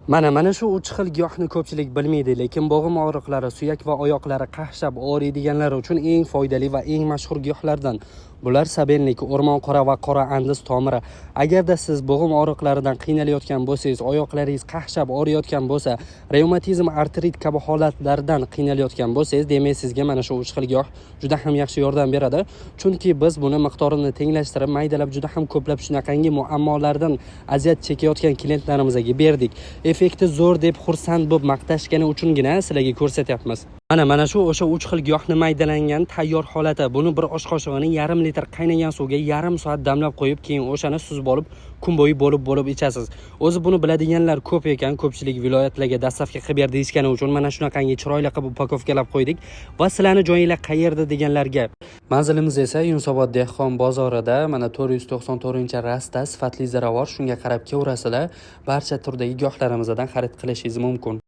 Mana shu uch xil giyohni ko'pchilik bilmaydi, lekin bo'g'im og'riqlari, suyak va oyoqlari qaqshab og'riydiganlar uchun eng foydali va eng mashhur giyohlardan. Bular sabelnik, o'rmon qora va qora andiz tomiri. Agarda siz bo'g'im og'riqlaridan qiynalayotgan bo'lsangiz, oyoqlaringiz qaqshab og'riyotgan bo'lsa, revmatizm, artrit kabi holatlardan qiynalayotgan bo'lsangiz, demak, sizga mana shu uch xil giyoh juda ham yaxshi yordam beradi. Chunki biz buni miqdorini tenglashtirib, maydalab, juda ham ko'plab shunaqangi muammolardan aziyat chekayotgan klientlarimizga berdik. Effekti zo'r deb xursand bo'lib maqtashgani uchungina sizlarga ko'rsatyapmiz. Mana shu o'sha uch xil giyohni maydalangan tayyor holati. Buni bir osh qoshig'ini yarim litr qaynagan suvga yarim soat damlab qo'yib, keyin o'shani suzib olib, kun bo'yi bo'lib bo'lib ichasiz. O'zi buni biladiganlar ko'p ekan, ko'pchilik viloyatlarga доставка qilib ber deyishgani uchun mana shunaqangi chiroyli qilib упаковка lab qo'ydik. Va sizlarni joyinglar qayerda deganlarga, manzilimiz esa Yunusobod dehqon bozorida, mana 494-rasta sifatli ziravor, shunga qarab kelaverasizlar. Barcha turdagi giyohlarimizdan xarid qilishingiz mumkin.